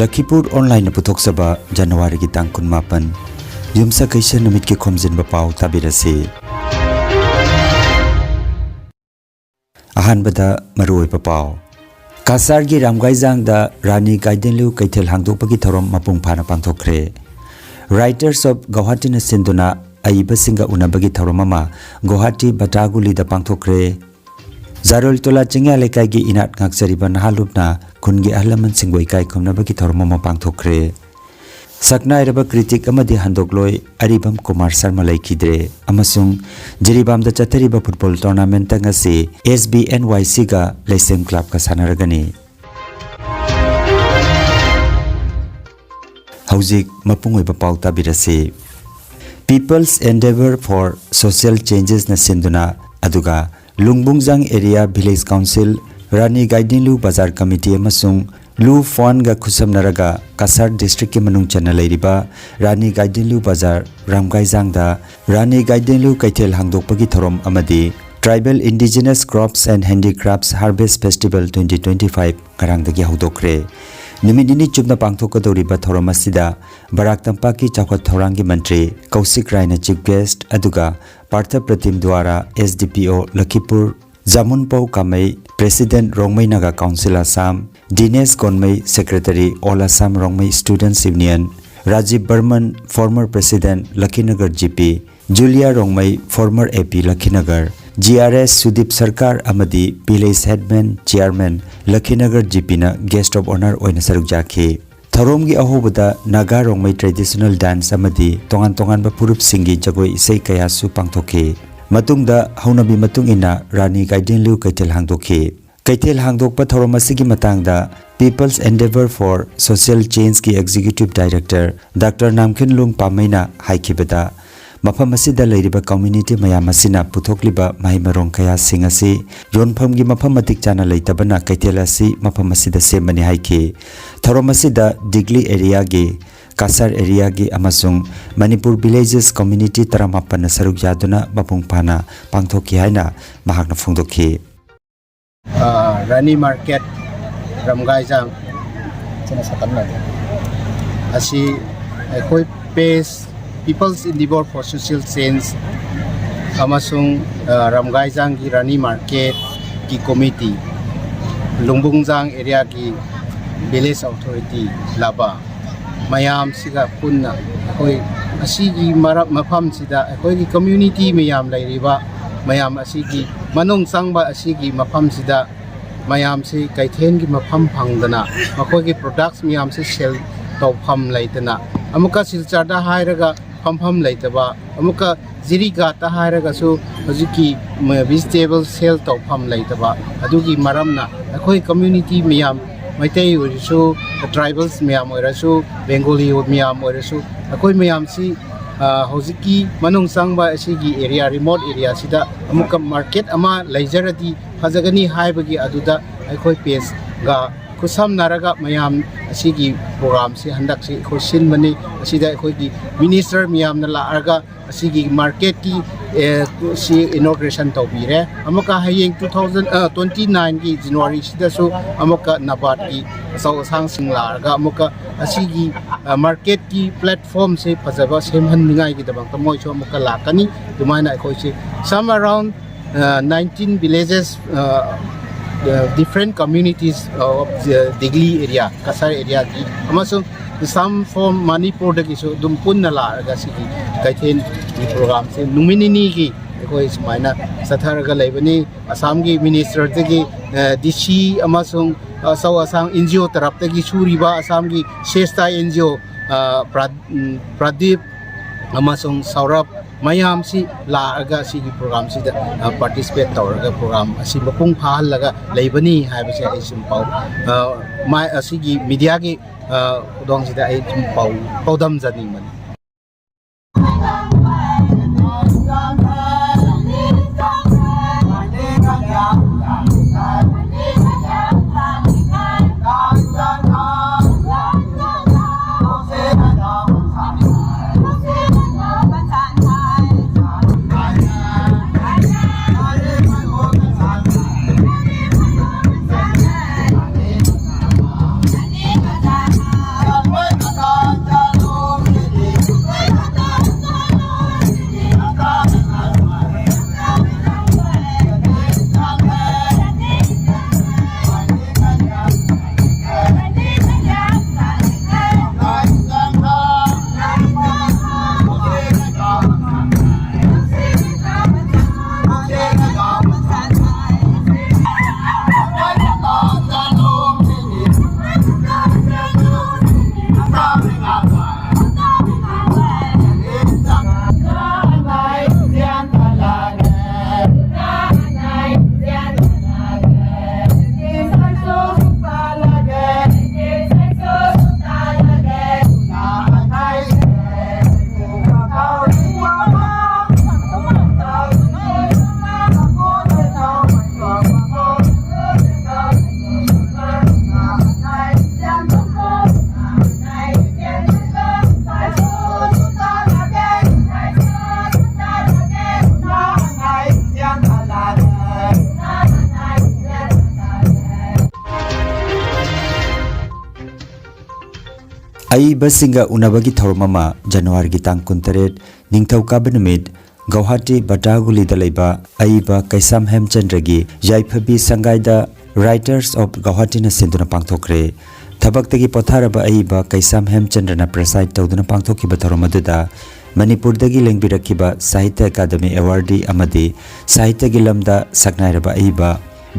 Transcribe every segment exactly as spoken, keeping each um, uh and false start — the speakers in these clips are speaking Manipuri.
ꯂꯈꯤꯄꯨꯔ ꯑꯣꯟꯂꯥꯏꯟꯅ ꯄꯨꯊꯣꯛꯆꯕ ꯖꯅꯋꯥꯔꯤꯒꯤ ꯇꯥꯡ ꯀꯨꯟꯃꯥꯄꯟ, ꯌꯨꯝꯁꯀꯩꯁ ꯅꯨꯃꯤꯠꯀꯤ ꯈꯣꯝꯖꯤꯟꯕ ꯄꯥꯎ ꯇꯥꯕꯤꯔꯁꯤ꯫ ꯑꯍꯥꯟꯕꯗ ꯃꯔꯨꯑꯣꯏꯕ ꯄꯥꯎ꯫ ꯀꯁꯥꯔꯒꯤ ꯔꯥꯝꯒꯥꯏꯖꯥꯡꯗ ꯔꯥꯅꯤ ꯒꯥꯏꯗꯦꯟꯂꯤꯎ ꯀꯩꯊꯦꯜ ꯍꯥꯡꯗꯣꯛꯄꯒꯤ ꯊꯧꯔꯝ ꯃꯄꯨꯡ ꯐꯥꯅ ꯄꯥꯡꯊꯣꯛꯈ꯭ꯔꯦ꯫ Writers of ꯒꯧꯍꯥꯇꯤꯅ ꯁꯤꯟꯗꯨꯅ ꯑꯏꯕꯁꯤꯡꯒ ꯎꯅꯕꯒꯤ ꯊꯧꯔꯝ ꯑꯃ ꯒꯧꯍꯥꯇꯤ ꯕꯇꯥꯒꯨꯂꯤꯗ ꯄꯥꯡꯊꯣꯛꯈ꯭ꯔꯦ꯫ ꯖꯥꯔꯣꯏꯜ ꯇꯣꯂꯥ ꯆꯤꯡꯌꯥ ꯂꯩꯀꯥꯏꯒꯤ ꯏꯅꯥꯠ ꯉꯥꯛꯆꯔꯤꯕ ꯅꯍꯥ ꯂꯨꯞꯅ ꯈꯨꯟꯒꯤ ꯑꯍꯜ ꯂꯃꯟꯁꯤꯡꯕꯨ ꯏꯀꯥꯏ ꯈꯨꯝꯅꯕꯒꯤ ꯊꯧꯔꯝ ꯑꯃ ꯄꯥꯡꯊꯣꯛꯈ꯭ꯔꯦ꯫ ꯁꯛꯅꯥꯏꯔꯕ ꯀ꯭ꯔꯤꯇꯤꯛ ꯑꯃꯗꯤ ꯍꯟꯗꯣꯛꯂꯣꯏ ꯑꯔꯤꯕꯝ ꯀꯨꯃꯥꯔ ꯁꯔꯃ ꯂꯩꯈꯤꯗ꯭ꯔꯦ ꯑꯃꯁꯨꯡ ꯖꯤꯔꯤꯕꯥꯝꯗ ꯆꯠꯊꯔꯤꯕ ꯐꯨꯠꯕꯣꯜ ꯇꯣꯔꯅꯥꯃꯦꯟꯇ ꯉꯁꯤ S B N Y C ꯒ ꯂꯩꯁꯦꯝ ꯀ꯭ꯂꯕꯀ ꯁꯥꯟꯅꯔꯒꯅꯤ꯫ ꯍꯧꯖꯤꯛ ꯃꯄꯨꯡ ꯑꯣꯏꯕ ꯄꯥꯎ ꯇꯥꯕꯤꯔꯁꯤ꯫ People's Endeavour for Social Changes ꯅ ꯁꯤꯟꯗꯨꯅ, ꯑꯗꯨꯒ ꯂꯨꯡꯕꯨꯡꯖꯥꯡ Area Village Council, ꯔꯥꯅꯤ ꯒꯥꯏꯗꯤꯟꯂꯨ ꯕꯖꯥꯔ ꯀꯃꯤꯇꯤ ꯑꯃꯁꯨꯡ ꯂꯨ ꯐꯟꯒ ꯈꯨꯠꯁꯝꯅꯔꯒ ꯀꯁꯥꯔ ꯗꯤꯁꯇ꯭ꯔꯤꯛꯀꯤ ꯃꯅꯨꯡ ꯆꯟꯅ ꯂꯩꯔꯤꯕ ꯔꯥꯅꯤ ꯒꯥꯏꯗꯤꯟꯂꯨ ꯕꯖꯥꯔ ꯔꯥꯝꯒꯥꯏꯖꯥꯡꯗ ꯔꯥꯅꯤ ꯒꯥꯏꯗꯤꯟꯂꯨ ꯀꯩꯊꯦꯜ ꯍꯥꯡꯗꯣꯛꯄꯒꯤ ꯊꯧꯔꯝ ꯑꯃꯗꯤ Tribal Indigenous Crops and Handicrafts Harvest Festival twenty twenty-five ꯉꯔꯥꯡꯗꯒꯤ ꯍꯧꯗꯣꯛꯈ꯭ꯔꯦ꯫ ꯅꯨꯃꯤꯠ ꯅꯤꯅꯤ ꯆꯨꯞꯅ ꯄꯥꯡꯊꯣꯛꯀꯗꯧꯔꯤꯕ ꯊꯧꯔꯝ ꯑꯁꯤꯗ ꯕꯔꯥꯛ ꯇꯝꯄꯥꯛꯀꯤ ꯆꯥꯎꯈꯠ ꯊꯧꯔꯥꯡꯒꯤ ꯃꯟꯇ꯭ꯔꯤ ꯀꯧꯁꯤꯛ ꯔꯥꯏꯅ chief guest, ꯑꯗꯨꯒ ꯄꯥꯔꯊ ꯄ꯭ꯔꯇꯤꯝ ꯗ꯭ꯋꯥꯔꯥ S D P O Lakhipur, Jamunpou Kamei, President Rongmei Naga council Assam, Dinesh Gonmei, Secretary All Assam Rongmei Students Union, Rajib Barman, former President Lakhinagar G P, Julia Rongmei, former A P Lakhinagar, G R S Sudip Sarkar ꯑꯃꯗꯤ Village Headman, Chairman ꯂꯈꯤꯅꯒꯔ G P ꯅ guest of honour ꯑꯣꯏꯅ ꯁꯔꯨꯛ ꯌꯥꯈꯤ꯫ ꯊꯧꯔꯝꯒꯤ ꯑꯍꯧꯕꯗ ꯅꯥꯒꯥ ꯔꯣꯡꯃꯩ traditional dance ꯑꯃꯗꯤ ꯇꯣꯉꯥꯟ ꯇꯣꯉꯥꯟꯕ ꯐꯨꯔꯨꯞꯁꯤꯡꯒꯤ ꯖꯒꯣꯏ ꯏꯁꯩ ꯀꯌꯥꯁꯨ ꯄꯥꯡꯊꯣꯛꯈꯤ꯫ ꯃꯇꯨꯡꯗ ꯍꯧꯅꯕꯤ ꯃꯇꯨꯡ ꯏꯟꯅ ꯔꯥꯅꯤ ꯒꯥꯏꯗꯤꯟꯂꯨ ꯀꯩꯊꯦꯜ ꯍꯥꯡꯗꯣꯛꯈꯤ꯫ ꯀꯩꯊꯦꯜ ꯍꯥꯡꯗꯣꯛꯄ ꯊꯧꯔꯝ ꯑꯁꯤꯒꯤ ꯃꯇꯥꯡꯗ People's Endeavour for Social Change ꯀꯤ Executive Director Doctor ꯅꯥꯝꯈꯤꯟꯂꯨꯡ ꯄꯥꯝꯃꯩꯅ ꯍꯥꯏꯈꯤꯕꯗ, ꯃꯐꯝ ꯑꯁꯤꯗ ꯂꯩꯔꯤꯕ community ꯃꯌꯥꯝ ꯑꯁꯤꯅ ꯄꯨꯊꯣꯛꯂꯤꯕ ꯃꯍꯩ ꯃꯔꯣꯡ ꯀꯌꯥꯁꯤꯡ ꯑꯁꯤ ꯌꯣꯟꯐꯝꯒꯤ ꯃꯐꯝ ꯃꯇꯤꯛ ꯆꯥꯅ ꯂꯩꯇꯕꯅ ꯀꯩꯊꯦꯜ ꯑꯁꯤ ꯃꯐꯝ ꯑꯁꯤꯗ ꯁꯦꯝꯕꯅꯤ ꯍꯥꯏꯈꯤ꯫ ꯊꯧꯔꯝ ꯑꯁꯤꯗ ꯗꯤꯒꯂꯤ area ꯒꯤ, ꯀꯁꯥꯔ area ꯒꯤ ꯑꯃꯁꯨꯡ ꯃꯅꯤꯄꯨꯔ Villages community ꯇꯔꯥꯃꯥꯄꯟꯅ ꯁꯔꯨꯛ ꯌꯥꯗꯨꯅ ꯃꯄꯨꯡ ꯐꯥꯅ ꯄꯥꯡꯊꯣꯛꯈꯤ ꯍꯥꯏꯅ ꯃꯍꯥꯛꯅ ꯐꯣꯡꯗꯣꯛꯈꯤ꯫ ꯑ, ꯔꯥꯅꯤ ꯃꯥꯔꯀꯦꯠ, ꯔꯝꯒꯥꯏꯖꯥꯡ, ꯁꯤꯅ ꯁꯛꯀꯟꯅꯗꯦ꯫ ꯑꯁꯤ ꯑꯩꯈꯣꯏ page People's Endeavour for Social Change ꯑꯃꯁꯨꯡ, ꯑ, ꯔꯝꯒꯥꯏꯖꯥꯡꯒꯤ ꯔꯥꯅꯤ ꯃꯥꯔꯀꯦꯠꯀꯤ ꯀꯣꯃꯤꯇꯤ, ꯂꯨꯡꯕꯨꯡꯖꯥꯡ ꯑꯦꯔꯤꯌꯥꯒꯤ ꯚꯤꯂꯦꯖ ꯑꯣꯊꯣꯔꯤꯇꯤ ꯂꯥꯕꯥ ꯃꯌꯥꯝꯁꯤꯒ ꯄꯨꯟꯅ ꯑꯩꯈꯣꯏ ꯑꯁꯤꯒꯤ ꯃꯔꯛ ꯃꯐꯝꯁꯤꯗ ꯑꯩꯈꯣꯏꯒꯤ ꯀꯝꯃ꯭ꯌꯨꯅꯤꯇꯤ ꯃꯌꯥꯝ ꯂꯩꯔꯤꯕ ꯃꯌꯥꯝ ꯑꯁꯤꯒꯤ ꯃꯅꯨꯡ ꯆꯪꯕ ꯑꯁꯤꯒꯤ ꯃꯐꯝꯁꯤꯗ ꯃꯌꯥꯝꯁꯤ ꯀꯩꯊꯦꯜꯒꯤ ꯃꯐꯝ ꯐꯪꯗꯅ ꯃꯈꯣꯏꯒꯤ ꯄ꯭ꯔꯣꯗꯛꯁ ꯃꯌꯥꯝꯁꯤ ꯁꯦꯜ ꯇꯧꯐꯝ ꯂꯩꯇꯅ ꯑꯃꯨꯛꯀ ꯁꯤꯜꯆꯔꯗ ꯍꯥꯏꯔꯒ ꯐꯝꯐꯝ ꯂꯩꯇꯕ, ꯑꯃꯨꯛꯀ ꯖꯤꯔꯤꯒꯥꯠꯇ ꯍꯥꯏꯔꯒꯁꯨ ꯍꯧꯖꯤꯛꯀꯤ ꯚꯤꯖꯤꯇꯦꯕꯜ ꯁꯦꯜ ꯇꯧꯐꯝ ꯂꯩꯇꯕ, ꯑꯗꯨꯒꯤ ꯃꯔꯝꯅ ꯑꯩꯈꯣꯏ ꯀꯝꯃ꯭ꯌꯨꯅꯤꯇꯤ ꯃꯌꯥꯝ, ꯃꯩꯇꯩ ꯑꯣꯏꯔꯁꯨ, ꯇ꯭ꯔꯥꯏꯕꯜꯁ ꯃꯌꯥꯝ ꯑꯣꯏꯔꯁꯨ, ꯕꯦꯡꯒꯣꯂꯤ ꯃꯌꯥꯝ ꯑꯣꯏꯔꯁꯨ, ꯑꯩꯈꯣꯏ ꯃꯌꯥꯝꯁꯤ, ꯑ, ꯍꯧꯖꯤꯛꯀꯤ ꯃꯅꯨꯡ ꯆꯪꯕ ꯑꯁꯤꯒꯤ ꯑꯦꯔꯤꯌꯥ, ꯔꯤꯃꯣꯠ ꯑꯦꯔꯤꯌꯥꯁꯤꯗ ꯑꯃꯨꯛꯀ ꯃꯥꯔꯀꯦꯠ ꯑꯃ ꯂꯩꯖꯔꯗꯤ ꯐꯖꯒꯅꯤ ꯍꯥꯏꯕꯒꯤ ꯑꯗꯨꯗ ꯑꯩꯈꯣꯏ ꯄꯦꯖꯒ ꯈꯨꯠꯁꯝꯅꯔꯒ ꯃꯌꯥꯝ ꯑꯁꯤꯒꯤ ꯄ꯭ꯔꯣꯒ꯭ꯔꯥꯝꯁꯤ ꯍꯟꯗꯛꯁꯤ ꯑꯩꯈꯣꯏ ꯁꯤꯟꯕꯅꯤ꯫ ꯑꯁꯤꯗ ꯑꯩꯈꯣꯏꯒꯤ ꯃꯤꯅꯤꯁꯇꯔ ꯃꯌꯥꯝꯅ ꯂꯥꯛꯑꯒ ꯑꯁꯤꯒꯤ ꯃꯥꯔꯀꯦꯠꯀꯤ, ꯑꯦ, ꯁꯤ ꯏꯅꯣꯒ꯭ꯔꯦꯁꯟ ꯇꯧꯕꯤꯔꯦ꯫ ꯑꯃꯨꯛꯀ ꯍꯌꯦꯡ two thousand, ꯑ, twenty nineꯒꯤ ꯖꯅꯋꯥꯔꯤꯁꯤꯗꯁꯨ ꯑꯃꯨꯛꯀ ꯅꯕꯥꯠꯀꯤ ꯑꯆꯧ ꯑꯁꯥꯡꯁꯤꯡ ꯂꯥꯛꯑꯒ ꯑꯃꯨꯛꯀ ꯑꯁꯤꯒꯤ, ꯑ, ꯃꯥꯔꯀꯦꯠꯀꯤ ꯄ꯭ꯂꯦꯠꯐꯣꯝꯁꯦ ꯐꯖꯕ ꯁꯦꯝꯍꯟꯅꯤꯡꯉꯥꯏꯒꯤꯗꯃꯛꯇ ꯃꯣꯏꯁꯨ ꯑꯃꯨꯛꯀ ꯂꯥꯛꯀꯅꯤ꯫ ꯑꯗꯨꯃꯥꯏꯅ ꯑꯩꯈꯣꯏꯁꯦ some around, uh, nineteen villages, uh, uh, different communities of the Degli area, Cachar areaꯒꯤ, ꯑꯃꯁꯨꯡ some from ꯃꯅꯤꯄꯨꯔꯗꯒꯤꯁꯨ ꯑꯗꯨꯝ ꯄꯨꯟꯅ ꯂꯥꯛꯑꯒ ꯁꯤꯒꯤ ꯀꯩꯊꯦꯜꯒꯤ ꯄ꯭ꯔꯣꯒ꯭ꯔꯥꯝꯁꯦ ꯅꯨꯃꯤꯠ ꯅꯤꯅꯤꯒꯤ ꯑꯩꯈꯣꯏ ꯁꯨꯃꯥꯏꯅ ꯆꯠꯊꯔꯒ ꯂꯩꯕꯅꯤ꯫ ꯑꯁꯥꯝꯒꯤ ꯃꯤꯅꯤꯁꯇꯔꯗꯒꯤ, ꯑ, ꯗꯤ ꯁꯤ ꯑꯃꯁꯨꯡ ꯑꯆꯧ ꯑꯁꯥꯡ ꯑꯦꯟ ꯖꯤ ꯑꯣ ꯇꯔꯞꯇꯒꯤ ꯁꯨꯔꯤꯕ ꯑꯁꯥꯝꯒꯤ ꯁꯦꯁꯇꯥ ꯑꯦꯟ ꯖꯤ ꯑꯣ, ꯑ, ꯄ꯭ꯔ-, ꯎꯝ, ꯄ꯭ꯔꯗꯤꯞ ꯑꯃꯁꯨꯡ ꯁꯧꯔꯚ ꯃꯌꯥꯝꯁꯤ ꯂꯥꯛꯑꯒ ꯁꯤꯒꯤ ꯄ꯭ꯔꯣꯒ꯭ꯔꯥꯝꯁꯤꯗ, ꯑ, ꯄꯥꯔꯇꯤꯁꯤꯄꯦꯠ ꯇꯧꯔꯒ ꯄ꯭ꯔꯣꯒ꯭ꯔꯥꯝ ꯑꯁꯤ ꯃꯄꯨꯡ ꯐꯥꯍꯜꯂꯒ ꯂꯩꯕꯅꯤ ꯍꯥꯏꯕꯁꯦ ꯑꯩ ꯁꯨꯝ ꯄꯥꯎ, ꯑ, ꯃꯥ-, ꯑꯁꯤꯒꯤ ꯃꯤꯗꯤꯌꯥꯒꯤ, ꯑ, ꯈꯨꯗꯣꯡꯁꯤꯗ ꯑꯩ ꯁꯨꯝ ꯄꯥꯎ, ꯄꯥꯎꯗꯝꯖꯅꯤꯡꯕꯅꯤ꯫ ꯑꯏꯕꯁꯤꯡꯒ ꯎꯅꯕꯒꯤ ꯊꯧꯔꯝ ꯑꯃ ꯖꯅꯋꯥꯔꯤꯒꯤ ꯇꯥꯡ ꯀꯨꯟꯇꯔꯦꯠ, ꯅꯤꯡꯊꯧꯀꯥꯕ ꯅꯨꯃꯤꯠ, ꯒꯧꯍꯥꯇꯤ ꯕꯇꯥꯒꯨꯂꯤꯗ ꯂꯩꯕ ꯑꯏꯕ ꯀꯩꯁꯥꯝ ꯍꯦꯝꯆꯟꯗ꯭ꯔꯒꯤ ꯌꯥꯏꯐꯕꯤ ꯁꯪꯒꯥꯏꯗ Writers of ꯒꯧꯍꯥꯇꯤꯅ ꯁꯤꯟꯗꯨꯅ ꯄꯥꯡꯊꯣꯛꯈ꯭ꯔꯦ꯫ ꯊꯕꯛꯇꯒꯤ ꯄꯣꯊꯥꯔꯕ ꯑꯏꯕ ꯀꯩꯁꯥꯝ ꯍꯦꯝꯆꯟꯗ꯭ꯔꯅ preside ꯇꯧꯗꯨꯅ ꯄꯥꯡꯊꯣꯛꯈꯤꯕ ꯊꯧꯔꯝ ꯑꯗꯨꯗ ꯃꯅꯤꯄꯨꯔꯗꯒꯤ ꯂꯦꯡꯕꯤꯔꯛꯈꯤꯕ ꯁꯥꯍꯤꯇ꯭ꯌ ꯑꯦꯀꯥꯗꯃꯤ awardee ꯑꯃꯗꯤ ꯁꯥꯍꯤꯇ꯭ꯌꯒꯤ ꯂꯝꯗ ꯁꯛꯅꯥꯏꯔꯕ ꯑꯏꯕ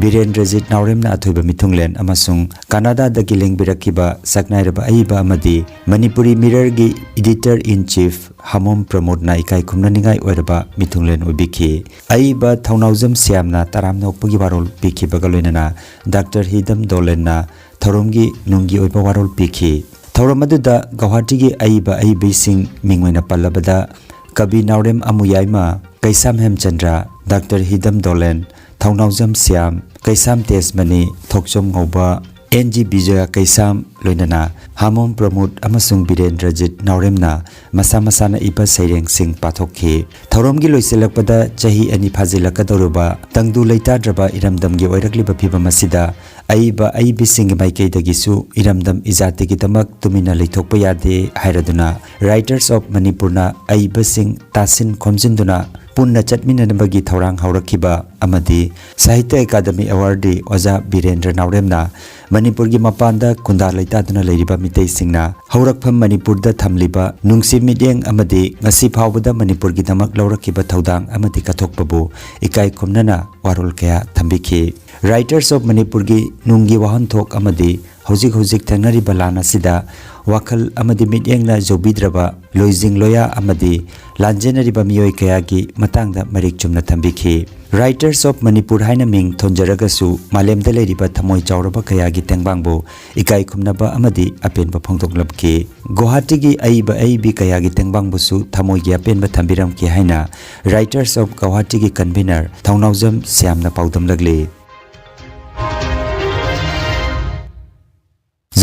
ꯕꯤꯔꯦꯟꯗ꯭ꯔꯖꯤꯠ ꯅꯥꯎꯔꯦꯝꯅ ꯑꯊꯣꯏꯕ ꯃꯤꯊꯨꯡꯂꯦꯟ ꯑꯃꯁꯨꯡ ꯀꯅꯥꯗꯥꯗꯒꯤ ꯂꯦꯡꯕꯤꯔꯛꯈꯤꯕ ꯁꯛꯅꯥꯏꯔꯕ ꯑꯏꯕ ꯑꯃꯗꯤ ꯃꯅꯤꯄꯨꯔꯤ ꯃꯤꯔꯔꯒꯤ editor in chief ꯍꯥꯃꯣꯝ ꯄ꯭ꯔꯃꯣꯗꯅ ꯏꯀꯥꯏ ꯈꯨꯝꯅꯅꯤꯡꯉꯥꯏ ꯑꯣꯏꯔꯕ ꯃꯤꯊꯨꯡꯂꯦꯟ ꯑꯣꯏꯕꯤꯈꯤ꯫ ꯑꯏꯕ ꯊꯧꯅꯥꯎꯖꯝ ꯁ꯭ꯌꯥꯝꯅ ꯇꯔꯥꯝꯅ ꯑꯣꯛꯄꯒꯤ ꯋꯥꯔꯣꯜ ꯄꯤꯈꯤꯕꯒ ꯂꯣꯏꯅꯅ ꯗꯥꯛꯇꯔ ꯍꯤꯗꯝ ꯗꯣꯂꯦꯟꯅ ꯊꯧꯔꯝꯒꯤ ꯅꯨꯡꯒꯤ ꯑꯣꯏꯕ ꯋꯥꯔꯣꯜ ꯄꯤꯈꯤ꯫ ꯊꯧꯔꯝ ꯑꯗꯨꯗ ꯒꯧꯍꯥꯇꯤꯒꯤ ꯑꯏꯕ ꯑꯏꯕꯤꯁꯤꯡ ꯃꯤꯡ ꯑꯣꯏꯅ ꯄꯜꯂꯕꯗ ꯀꯕꯤ ꯅꯥꯎꯔꯦꯝ ꯑꯃꯨꯌꯥꯏꯃ, ꯀꯩꯁꯥꯝ ꯍꯦꯝꯆꯟꯗ꯭ꯔ, ꯗꯥꯛꯇꯔ ꯍꯤꯗꯝ ꯗꯣꯂꯦꯟ, ꯊꯧꯅꯥꯎꯖꯝ ꯁ꯭ꯌꯥꯝ, ꯀꯩꯁꯥꯝ ꯇꯦꯖꯃꯅꯤ, ꯊꯣꯛꯆꯣꯝ ꯉꯧꯕ, ꯑꯦꯟ ꯖꯤ ꯕꯤꯖꯌ ꯀꯩꯁꯥꯝ, ꯂꯣꯏꯅꯅ ꯍꯥꯃꯣꯝ ꯄ꯭ꯔꯃꯣꯗ ꯑꯃꯁꯨꯡ ꯕꯤꯔꯦꯟꯗ꯭ꯔꯖꯤꯠ ꯅꯥꯎꯔꯦꯝꯅ ꯃꯁꯥ ꯃꯁꯥꯅ ꯏꯕ ꯁꯩꯔꯦꯡꯁꯤꯡ ꯄꯥꯊꯣꯛꯈꯤ꯫ ꯊꯧꯔꯝꯒꯤ ꯂꯣꯏꯁꯤꯜꯂꯛꯄꯗ ꯆꯍꯤ ꯑꯅꯤ ꯐꯥꯖꯤꯜꯂꯛꯀꯗꯧꯔꯕ ꯇꯪꯗꯨ ꯂꯩꯇꯥꯗ꯭ꯔꯕ ꯏꯔꯝꯗꯝꯒꯤ ꯑꯣꯏꯔꯛꯂꯤꯕ ꯐꯤꯕꯝ ꯑꯁꯤꯗ ꯑꯏꯕ ꯑꯏꯕꯤꯁꯤꯡꯒꯤ ꯃꯥꯏꯀꯩꯗꯒꯤꯁꯨ ꯏꯔꯝꯗꯝ ꯏꯖꯥꯇꯤꯒꯤꯗꯃꯛ ꯇꯨꯃꯤꯟꯅ ꯂꯩꯊꯣꯛꯄ ꯌꯥꯗꯦ ꯍꯥꯏꯔꯗꯨꯅ Writers of ꯃꯅꯤꯄꯨꯔꯅ ꯑꯏꯕꯁꯤꯡ ꯇꯥꯁꯤꯟ ꯈꯣꯝꯖꯤꯟꯗꯨꯅ ꯄꯨꯟꯅ ꯆꯠꯃꯤꯟꯅꯅꯕꯒꯤ ꯊꯧꯔꯥꯡ ꯍꯧꯔꯛꯈꯤꯕ ꯑꯃꯗꯤ ꯁꯥꯍꯤꯇ꯭ꯌ ꯑꯦꯀꯥꯗꯃꯤ awardee ꯑꯣꯖꯥ ꯕꯤꯔꯦꯟꯗ꯭ꯔ ꯅꯥꯎꯔꯦꯝꯅ ꯃꯅꯤꯄꯨꯔꯒꯤ ꯃꯄꯥꯟꯗ ꯈꯨꯟꯗꯥ ꯂꯩꯇꯥꯗꯨꯅ ꯂꯩꯔꯤꯕ ꯃꯤꯇꯩꯁꯤꯡꯅ ꯍꯧꯔꯛꯐꯝ ꯃꯅꯤꯄꯨꯔꯗ ꯊꯝꯂꯤꯕ ꯅꯨꯡꯁꯤ ꯃꯤꯠꯌꯦꯡ ꯑꯃꯗꯤ ꯉꯁꯤ ꯐꯥꯎꯕꯗ ꯃꯅꯤꯄꯨꯔꯒꯤꯗꯃꯛ ꯂꯧꯔꯛꯈꯤꯕ ꯊꯧꯗꯥꯡ ꯑꯃꯗꯤ ꯀꯠꯊꯣꯛꯄꯕꯨ ꯏꯀꯥꯏ ꯈꯨꯝꯅꯅ ꯋꯥꯔꯣꯜ ꯀꯌꯥ ꯊꯝꯕꯤꯈꯤ꯫ Writers of ꯃꯅꯤꯄꯨꯔꯒꯤ ꯅꯨꯡꯒꯤ ꯋꯥꯍꯟꯊꯣꯛ ꯑꯃꯗꯤ ꯍꯧꯖꯤꯛ ꯍꯧꯖꯤꯛ ꯊꯦꯡꯅꯔꯤꯕ ꯂꯥꯟ ꯑꯁꯤꯗ ꯋꯥꯈꯜ ꯑꯃꯗꯤ ꯃꯤꯠꯌꯦꯡꯅ ꯌꯧꯕꯤꯗ꯭ꯔꯕ ꯂꯣꯏꯖꯤꯡ ꯂꯣꯌꯥ ꯑꯃꯗꯤ ꯂꯥꯟꯖꯦꯟꯅꯔꯤꯕ ꯃꯤꯑꯣꯏ ꯀꯌꯥꯒꯤ ꯃꯇꯥꯡꯗ ꯃꯔꯤꯛ ꯆꯨꯝꯅ ꯊꯝꯕꯤꯈꯤ꯫ Writers of ꯃꯅꯤꯄꯨꯔ ꯍꯥꯏꯅ ꯃꯤꯡ ꯊꯣꯟꯖꯔꯒꯁꯨ ꯃꯥꯂꯦꯝꯗ ꯂꯩꯔꯤꯕ ꯊꯃꯣꯏ ꯆꯥꯎꯔꯕ ꯀꯌꯥꯒꯤ ꯇꯦꯡꯕꯥꯡꯕꯨ ꯏꯀꯥꯏ ꯈꯨꯝꯅꯕ ꯑꯃꯗꯤ ꯑꯄꯦꯟꯕ ꯐꯣꯡꯗꯣꯛꯂꯝꯈꯤ꯫ ꯒꯨꯋꯥꯍꯥꯇꯤꯒꯤ ꯑꯏꯕ ꯑꯏꯕꯤ ꯀꯌꯥꯒꯤ ꯇꯦꯡꯕꯥꯡꯕꯨꯁꯨ ꯊꯃꯣꯏꯒꯤ ꯑꯄꯦꯟꯕ ꯊꯝꯕꯤꯔꯝꯈꯤ ꯍꯥꯏꯅ Writers of ꯒꯨꯋꯥꯍꯥꯇꯤꯒꯤ convener ꯊꯧꯅꯥꯎꯖꯝ ꯁ꯭ꯌꯥꯝꯅ ꯄꯥꯎꯗꯝꯂꯛꯂꯤ꯫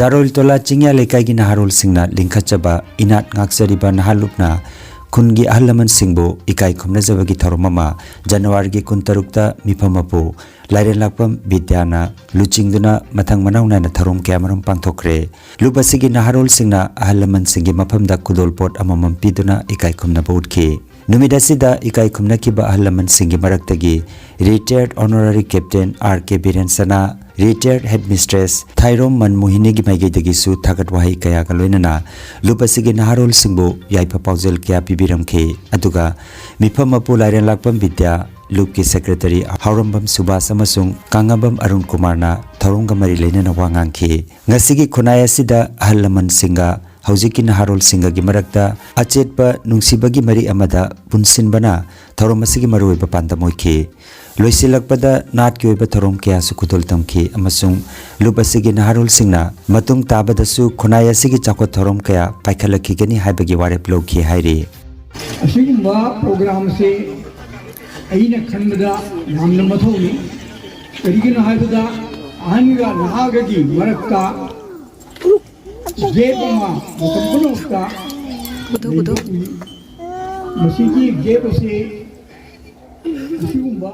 ꯖꯥꯔꯣꯏꯜ ꯇꯣꯂꯥ ꯆꯤꯡꯌꯥ ꯂꯩꯀꯥꯏꯒꯤ ꯅꯍꯥꯔꯣꯜꯁꯤꯡꯅ ꯂꯤꯡꯈꯠꯆꯕ ꯏꯅꯥꯠ ꯉꯥꯛꯆꯔꯤꯕ ꯅꯍꯥꯂꯨꯞꯅ ꯈꯨꯟꯒꯤ ꯑꯍꯜ ꯂꯃꯟꯁꯤꯡꯕꯨ ꯏꯀꯥꯏ ꯈꯨꯝꯅꯖꯕꯒꯤ ꯊꯧꯔꯝ ꯑꯃ ꯖꯅꯋꯥꯔꯤꯒꯤ ꯀꯨꯟꯇꯔꯨꯛꯇ ꯃꯤꯐꯝ ꯃꯄꯨ ꯂꯥꯏꯔꯦꯟꯂꯥꯛꯄꯝ ꯕꯤꯗ꯭ꯌꯥꯅ ꯂꯨꯆꯤꯡꯗꯨꯅ ꯃꯊꯪ ꯃꯅꯥꯎ ꯅꯥꯏꯅ ꯊꯧꯔꯝ ꯀꯌꯥꯃꯔꯨꯝ ꯄꯥꯡꯊꯣꯛꯈ꯭ꯔꯦ꯫ ꯂꯨꯞ ꯑꯁꯤꯒꯤ ꯅꯍꯥꯔꯣꯜꯁꯤꯡꯅ ꯑꯍꯜ ꯂꯃꯟꯁꯤꯡꯒꯤ ꯃꯐꯝꯗ ꯈꯨꯗꯣꯜꯄꯣꯠ ꯑꯃꯃꯝ ꯄꯤꯗꯨꯅ ꯏꯀꯥꯏ ꯈꯨꯝꯅꯕ ꯎꯠꯈꯤ꯫ ꯅꯨꯃꯤꯠ ꯑꯁꯤꯗ ꯏꯀꯥꯏ ꯈꯨꯝꯅꯈꯤꯕ ꯑꯍꯜ ꯂꯃꯟꯁꯤꯡꯒꯤ ꯃꯔꯛꯇꯒꯤ ꯔꯤꯇꯥꯌꯔ ꯑꯣꯅꯔꯔꯤ ꯀꯦꯞꯇꯦꯟ ꯑꯥꯔ ꯀꯦ ꯕꯤꯔꯦꯟ ꯁꯅꯥ, ꯔꯤꯇꯥꯌꯔ ꯍꯦꯗꯃꯤꯁꯇ꯭ꯔꯦꯁ ꯊꯥꯏꯔꯣꯝ ꯃꯟꯃꯣꯍꯤꯅꯤꯒꯤ ꯃꯥꯏꯀꯩꯗꯒꯤꯁꯨ ꯊꯥꯒꯠ ꯋꯥꯍꯩ ꯀꯌꯥꯒ ꯂꯣꯏꯅꯅ ꯂꯨꯞ ꯑꯁꯤꯒꯤ ꯅꯍꯥꯔꯣꯜꯁꯤꯡꯕꯨ ꯌꯥꯏꯐ ꯄꯥꯎꯖꯦꯜ ꯀꯌꯥ ꯄꯤꯕꯤꯔꯝꯈꯤ꯫ ꯑꯗꯨꯒ ꯃꯤꯐꯝ ꯃꯄꯨ ꯂꯥꯏꯔꯦꯟꯂꯥꯛꯄꯝ ꯕꯤꯗ꯭ꯌꯥ, ꯂꯨꯞꯀꯤ ꯁꯦꯀ꯭ꯔꯦꯇꯔꯤ ꯍꯥꯎꯔꯝꯕꯝ ꯁꯨꯕꯥꯁ ꯑꯃꯁꯨꯡ ꯀꯥꯡꯉꯝꯕꯝ ꯑꯔꯨꯟ ꯀꯨꯃꯥꯔꯅ ꯊꯧꯔꯝꯒ ꯃꯔꯤ ꯂꯩꯅꯅ ꯋꯥ ꯉꯥꯡꯈꯤ꯫ ꯉꯁꯤꯒꯤ ꯈꯨꯟꯅꯥꯏ ꯑꯁꯤꯗ ꯑꯍꯜ ꯂꯃꯟꯁꯤꯡꯒ ꯍꯧꯖꯤꯛꯀꯤ ꯅꯍꯥꯔꯣꯜꯁꯤꯡꯒꯒꯤ ꯃꯔꯛꯇ ꯑꯆꯦꯠꯄ ꯅꯨꯡꯁꯤꯕꯒꯤ ꯃꯔꯤ ꯑꯃꯗ ꯄꯨꯟꯁꯤꯟꯕꯅ ꯊꯧꯔꯝ ꯑꯁꯤꯒꯤ ꯃꯔꯨꯑꯣꯏꯕ ꯄꯥꯟꯗꯝ ꯑꯣꯏꯈꯤ꯫ ꯂꯣꯏꯁꯤꯜꯂꯛꯄꯗ ꯅꯥꯠꯀꯤ ꯑꯣꯏꯕ ꯊꯧꯔꯝ ꯀꯌꯥꯁꯨ ꯈꯨꯗꯣꯜ ꯇꯝꯈꯤ ꯑꯃꯁꯨꯡ ꯂꯨꯞ ꯑꯁꯤꯒꯤ ꯅꯍꯥꯔꯣꯜꯁꯤꯡꯅ ꯃꯇꯨꯡ ꯇꯥꯕꯗꯁꯨ ꯈꯨꯟꯅꯥꯏ ꯑꯁꯤꯒꯤ ꯆꯥꯎꯈꯠ ꯊꯧꯔꯝ ꯀꯌꯥ ꯄꯥꯏꯈꯠꯂꯛꯈꯤꯒꯅꯤ ꯍꯥꯏꯕꯒꯤ ꯋꯥꯔꯦꯞ ꯂꯧꯈꯤ ꯍꯥꯏꯔꯤ꯫ ꯑꯁꯤꯒꯨꯝꯕ ꯄ꯭ꯔꯣꯒ꯭ꯔꯥꯝꯁꯦ ꯑꯩꯅ ꯈꯟꯕꯗ ꯌꯥꯝꯅ ꯃꯊꯧꯅꯤ꯫ ꯀꯔꯤꯒꯤꯅꯣ ꯍꯥꯏꯕꯗ ꯑꯍꯟꯒ ꯅꯍꯥꯒꯒꯤ ꯃꯔꯛꯇ ꯒꯦꯞ ꯑꯃ ꯃꯇꯝ ꯄꯨꯝꯅꯃꯛꯇ ꯎꯗꯣ, ꯎꯗꯣ꯫ ꯂꯩꯕ ꯎꯏ꯫ ꯃꯁꯤꯒꯤ ꯒꯦꯞ ꯑꯁꯤ ꯑꯁꯤꯒꯨꯝꯕ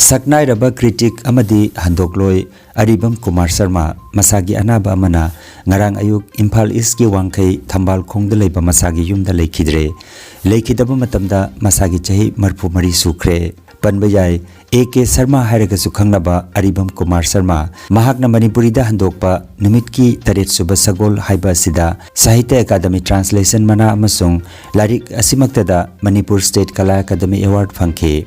ꯁꯛꯅꯥꯏꯔꯕ ꯀ꯭ꯔꯤꯇꯤꯛ ꯑꯃꯗꯤ ꯍꯟꯗꯣꯛꯂꯣꯏ ꯑꯔꯤꯕꯝ ꯀꯨꯃꯥꯔ ꯁꯔꯃ ꯃꯁꯥꯒꯤ ꯑꯅꯥꯕ ꯑꯃꯅ ꯉꯔꯥꯡ ꯑꯌꯨꯛ ꯏꯝꯐꯥꯜ ꯏꯁꯀꯤ ꯋꯥꯡꯈꯩ ꯊꯝꯕꯥꯜ ꯈꯣꯡꯗ ꯂꯩꯕ ꯃꯁꯥꯒꯤ ꯌꯨꯝꯗ ꯂꯩꯈꯤꯗ꯭ꯔꯦ꯫ ꯂꯩꯈꯤꯗꯕ ꯃꯇꯝꯗ ꯃꯁꯥꯒꯤ ꯆꯍꯤ ꯃꯔꯤꯐꯨ ꯃꯔꯤ ꯁꯨꯈ꯭ꯔꯦ꯫ ꯄꯟꯕ ꯌꯥꯏ, ꯑꯦ ꯀꯦ ꯁꯔꯃ ꯍꯥꯏꯔꯒꯁꯨ ꯈꯪꯅꯕ ꯑꯔꯤꯕꯝ ꯀꯨꯃꯥꯔ ꯁꯔꯃ, ꯃꯍꯥꯛꯅ ꯃꯅꯤꯄꯨꯔꯤꯗ ꯍꯟꯗꯣꯛꯄ ꯅꯨꯃꯤꯠꯀꯤ ꯇꯔꯦꯠ ꯁꯨꯕ ꯁꯒꯣꯜ ꯍꯥꯏꯕ ꯑꯁꯤꯗ ꯁꯥꯍꯤꯇ꯭ꯌ ꯑꯦꯀꯥꯗꯃꯤ ꯇ꯭ꯔꯥꯟꯁꯂꯦꯁꯟ ꯃꯅꯥ ꯑꯃꯁꯨꯡ ꯂꯥꯏꯔꯤꯛ ꯑꯁꯤꯃꯛꯇꯗ ꯃꯅꯤꯄꯨꯔ ꯁ꯭ꯇꯦꯠ ꯀꯂꯥ ꯑꯦꯀꯥꯗꯃꯤ ꯑꯦꯋꯥꯔꯗ ꯐꯪꯈꯤ꯫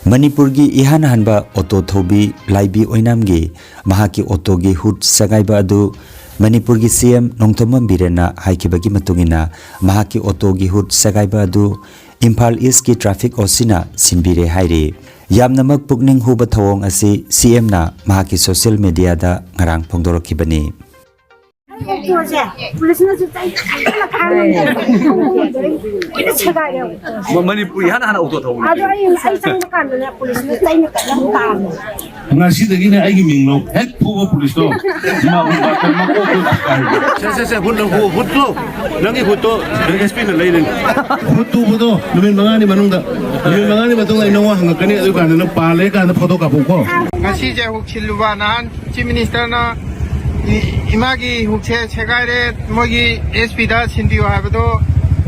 ꯃꯅꯤꯄꯨꯔꯒꯤ ꯏꯍꯥꯟ ꯍꯥꯟꯕ ꯑꯣꯇꯣ ꯊꯧꯕꯤ ꯂꯥꯏꯕꯤ ꯑꯣꯏꯅꯥꯝꯒꯤ ꯃꯍꯥꯛꯀꯤ ꯑꯣꯇꯣꯒꯤ ꯍꯨꯠ ꯁꯦꯒꯥꯏꯕ ꯑꯗꯨ ꯃꯅꯤꯄꯨꯔꯒꯤ ꯁꯤ ꯑꯦꯝ ꯅꯣꯡꯊꯣꯝꯕꯝ ꯕꯤꯔꯦꯟꯅ ꯍꯥꯏꯈꯤꯕꯒꯤ ꯃꯇꯨꯡ ꯏꯟꯅ, ꯃꯍꯥꯛꯀꯤ ꯑꯣꯇꯣꯒꯤ ꯍꯨꯠ ꯁꯦꯒꯥꯏꯕ ꯑꯗꯨ ꯏꯝꯐꯥꯜ ꯏꯁꯀꯤ ꯇ꯭ꯔꯥꯐꯤꯛ ꯑꯣ ꯁꯤꯅ ꯁꯤꯟꯕꯤꯔꯦ ꯍꯥꯏꯔꯤ꯫ ꯌꯥꯝꯅꯃꯛ ꯄꯨꯛꯅꯤꯡ ꯍꯨꯕ ꯊꯧꯑꯣꯡ ꯑꯁꯤ ꯁꯤ ꯑꯦꯝꯅ ꯃꯍꯥꯛꯀꯤ ꯁꯣꯁꯤꯌꯦꯜ ꯃꯤꯗꯤꯌꯥꯗ ꯉꯔꯥꯡ ꯐꯣꯡꯗꯣꯔꯛꯈꯤꯕꯅꯤ꯫ ꯑꯣꯛꯇꯣꯁꯦ ꯄꯨꯂꯤꯁꯅꯁꯨ ꯆꯩ ꯀꯟꯅ ꯀꯟꯅ ꯂꯣꯏꯅ ꯁꯦꯒꯥꯏꯔꯦ ꯑꯣꯛꯇꯣꯁꯦ꯫ ꯃ-, ꯃꯅꯤꯄꯨꯔꯤ ꯍꯥꯟꯅ ꯍꯥꯟꯅ ꯑꯣꯛꯇꯣ ꯊꯧꯕꯅꯦ꯫ ꯑꯗꯣ ꯑꯩ, ꯑꯩ ꯆꯪꯕ ꯀꯥꯟꯗꯅꯦ ꯄꯨꯂꯤꯁꯅ ꯆꯩꯅ ꯀꯟꯅ ꯇꯥꯟꯕ꯫ ꯉꯁꯤꯗꯒꯤꯅꯦ ꯑꯩꯒꯤ ꯃꯤꯡ ꯂꯧ꯫ ꯍꯦꯛ ꯐꯨꯕ ꯄꯨꯂꯤꯁꯇꯣ, ꯃꯥꯕꯨ ꯕꯥꯇꯣꯟ ꯃꯀꯣꯛꯇ ꯇꯥꯏꯕ꯫ ꯁꯦ, ꯁꯦ, ꯁꯦ, ꯍꯨꯠ, ꯍꯨ-, ꯍꯨꯠꯂꯣ꯫ ꯅꯪꯒꯤ ꯍꯨꯠꯇꯣ ꯑꯦꯁ ꯄꯤꯅ ꯂꯩꯔꯅꯤ꯫ ꯍꯨꯠ ꯇꯨꯕꯗꯣ ꯅꯨꯃꯤꯠ ꯃꯉꯥꯅꯤ ꯃꯅꯨꯡꯗ, ꯅꯨꯃꯤꯠ ꯃꯉꯥꯅꯤ ꯃꯇꯨꯡꯗ ꯑꯩ ꯅꯉꯣꯟ ꯍꯪꯉꯛꯀꯅꯤ, ꯑꯗꯨ ꯀꯥꯟꯗ ꯅꯪ ꯄꯥꯜꯂꯦ ꯀꯥꯟꯗ ꯐꯣꯇꯣ ꯀꯥꯞꯄꯛꯎꯀꯣ꯫ ꯉꯁꯤꯁꯦ ꯍꯨꯛ ꯁꯤꯜꯂꯨꯕ ꯅꯍꯥꯟ ꯆꯤꯐ ꯃꯤꯅꯤꯁꯇꯔꯅ ꯏ-, ꯏꯃꯥꯒꯤ ꯍꯨꯛꯁꯦ ꯁꯦꯒꯥꯏꯔꯦ, ꯃꯣꯏꯒꯤ ꯑꯦꯁ ꯄꯤꯗ ꯁꯤꯟꯕꯤꯌꯨ ꯍꯥꯏꯕꯗꯣ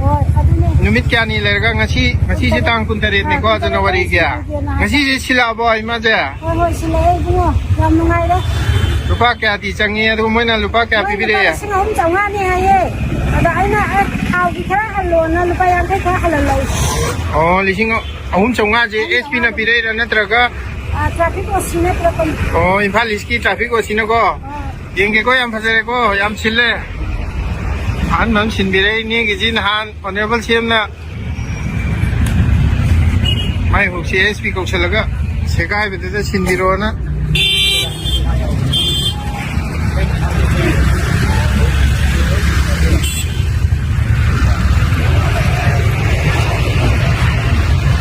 ꯍꯣꯏ, ꯑꯗꯨꯅꯦ꯫ ꯅꯨꯃꯤꯠ ꯀꯌꯥꯅꯤ ꯂꯩꯔꯒ ꯉꯁꯤ, ꯉꯁꯤꯁꯦ ꯇꯥꯡ ꯀꯨꯟꯇꯔꯦꯠꯅꯤꯀꯣ, ꯑꯥ, ꯖꯅꯋꯥꯔꯤꯒꯤ꯫ ꯀꯨꯟꯇꯔꯦꯠ ꯁꯤꯜꯂꯒꯦꯅ ꯍꯥꯏ꯫ ꯉꯁꯤꯁꯦ ꯁꯤꯜꯂꯛꯑꯕꯣ ꯏꯃꯥꯁꯦ? ꯍꯣꯏ, ꯍꯣꯏ, ꯁꯤꯜꯂꯛꯑꯦ ꯏꯕꯨꯡꯉꯣ꯫ ꯌꯥꯝ ꯅꯨꯡꯉꯥꯏꯔꯦ꯫ ꯂꯨꯄꯥ ꯀꯌꯥꯗꯤ ꯆꯪꯉꯤ? ꯑꯗꯨꯒ ꯃꯣꯏꯅ ꯂꯨꯄꯥ ꯀꯌꯥ ꯃꯣꯏ ꯂꯨꯄꯥ ꯄꯤꯕꯤꯔꯛꯑꯦ? ꯂꯤꯁꯤꯡ ꯑꯍꯨꯝ ꯆꯥꯝꯃꯉꯥꯅꯦ ꯍꯥꯏꯌꯦ꯫ ꯑꯗ ꯑꯩꯅ, "ꯑꯦ, ꯊꯥꯎꯒꯤ ꯈꯔ ꯍꯜꯂꯣꯅ ꯂꯨꯄꯥ ꯌꯥꯡꯈꯩ ꯈꯔ ꯍꯜꯍꯜꯂꯧ"꯫ ꯑꯣ, ꯂꯤꯁꯤꯡ ꯑꯍꯨꯝ ꯆꯥꯝꯃꯉꯥꯁꯦ ꯑꯦꯁ ꯄꯤꯅ ꯄꯤꯔꯛꯏꯔꯥ ꯅꯠꯇ꯭ꯔꯒ? ꯑꯥ, ꯇ꯭ꯔꯥꯐꯤꯛ ꯑꯣ ꯁꯤꯅ ꯄꯤꯔꯛꯄꯅꯤ꯫ ꯑꯣ, ꯏꯝꯐꯥꯜ ꯏꯁꯀꯤ ꯇ꯭ꯔꯥꯐꯤꯛ ꯑꯣ ꯁꯤꯅꯀꯣ? ꯑꯥ꯫ ꯌꯦꯡꯒꯦꯀꯣ, ꯌꯥꯝ ꯐꯖꯔꯦꯀꯣ, ꯌꯥꯝ ꯁꯤꯜꯂꯦ꯫ ꯑꯍꯟꯕ ꯑꯃ ꯁꯤꯟꯕꯤꯔꯦ ꯏꯅꯦꯒꯤꯁꯤ, ꯅꯍꯥꯟ ꯑꯣꯅꯔꯦꯕꯜ ꯁꯤ ꯑꯦꯝꯅ ꯃꯥꯏ ꯍꯨꯛꯁꯤ ꯑꯦꯁ ꯄꯤ ꯀꯧꯁꯜꯂꯒ ꯁꯦꯒꯥꯏꯕꯗꯨꯗ ꯁꯤꯟꯕꯤꯔꯣꯅ꯫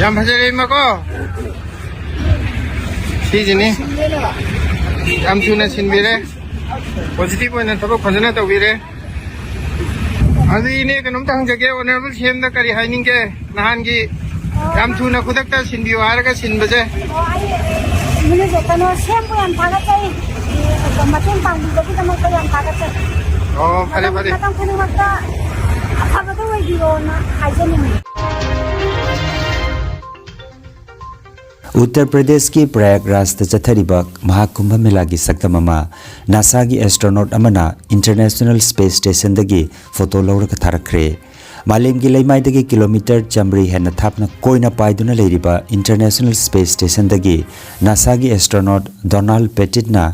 ꯌꯥꯝ ꯐꯖꯔꯦ ꯏꯃꯥꯀꯣ꯫ ꯁꯤꯁꯤꯅꯤ꯫ ꯌꯥꯝ ꯊꯨꯅ ꯁꯤꯟꯕꯤꯔꯦ꯫ ꯄꯣꯖꯤꯇꯤꯚ ꯑꯣꯏꯅ ꯊꯕꯛ ꯐꯖꯅ ꯇꯧꯕꯤꯔꯦ꯫ ꯑꯗꯨ ꯏꯅꯦ ꯀꯩꯅꯣꯝꯇ ꯍꯪꯖꯒꯦ, ꯑꯣꯅꯔꯦꯕꯜ ꯁꯤ ꯑꯦꯝꯗ ꯀꯔꯤ ꯍꯥꯏꯅꯤꯡꯒꯦ? ꯅꯍꯥꯟꯒꯤ ꯌꯥꯝ ꯊꯨꯅ ꯈꯨꯗꯛꯇ ꯁꯤꯟꯕꯤꯌꯨ ꯍꯥꯏꯔꯒ ꯁꯤꯟꯕꯁꯦ꯫ ꯑꯣ, ꯑꯩ ꯃꯤꯅꯤꯁꯇꯔ ꯀꯩꯅꯣ ꯁꯤ ꯑꯦꯝꯕꯨ ꯌꯥꯝ ꯊꯥꯒꯠꯆꯩ꯫ ꯃꯇꯦꯡ ꯄꯥꯡꯕꯤꯕꯒꯤꯗꯃꯛꯇ ꯌꯥꯝ ꯊꯥꯒꯠꯆꯩ꯫ ꯑꯣ, ꯐꯔꯦ, ꯃꯇꯝ, ꯐꯔꯦ꯫ ꯃꯇꯝ ꯈꯨꯗꯤꯡꯃꯛꯇ ꯑꯐꯕꯗ ꯑꯣꯏꯕꯤꯔꯣꯅ ꯍꯥꯏꯖꯅꯤꯡꯉꯤ꯫ ꯎꯠꯇꯔ ꯄ꯭ꯔꯗꯦꯁꯀꯤ ꯄ꯭ꯔꯌꯥꯒꯔꯥꯖꯇ ꯆꯠꯊꯔꯤꯕ ꯃꯍꯥꯀꯨꯝꯚ ꯃꯦꯂꯥꯒꯤ ꯁꯛꯇꯝ ꯑꯃ ꯅꯥꯁꯥꯒꯤ ꯑꯦꯁꯇ꯭ꯔꯣꯅꯣꯠ ꯑꯃꯅ ꯏꯟꯇꯔꯅꯦꯁꯅꯦꯜ ꯁ꯭ꯄꯦꯁ ꯁ꯭ꯇꯦꯁꯟꯗꯒꯤ ꯐꯣꯇꯣ ꯂꯧꯔꯒ ꯊꯥꯔꯛꯈ꯭ꯔꯦ꯫ ꯃꯥꯂꯦꯝꯒꯤ ꯂꯩꯃꯥꯏꯗꯒꯤ ꯀꯤꯂꯣꯃꯤꯇꯔ ꯆꯥꯃꯔꯤ ꯍꯦꯟꯅ ꯊꯥꯞꯅ ꯀꯣꯏꯅ ꯄꯥꯏꯗꯨꯅ ꯂꯩꯔꯤꯕ ꯏꯟꯇꯔꯅꯦꯁꯅꯦꯜ ꯁ꯭ꯄꯦꯁ ꯁ꯭ꯇꯦꯁꯟꯗꯒꯤ ꯅꯥꯁꯥꯒꯤ ꯑꯦꯁꯇ꯭ꯔꯣꯅꯣꯠ ꯗꯣꯅꯥꯜꯗ ꯄꯦꯇꯤꯠꯅ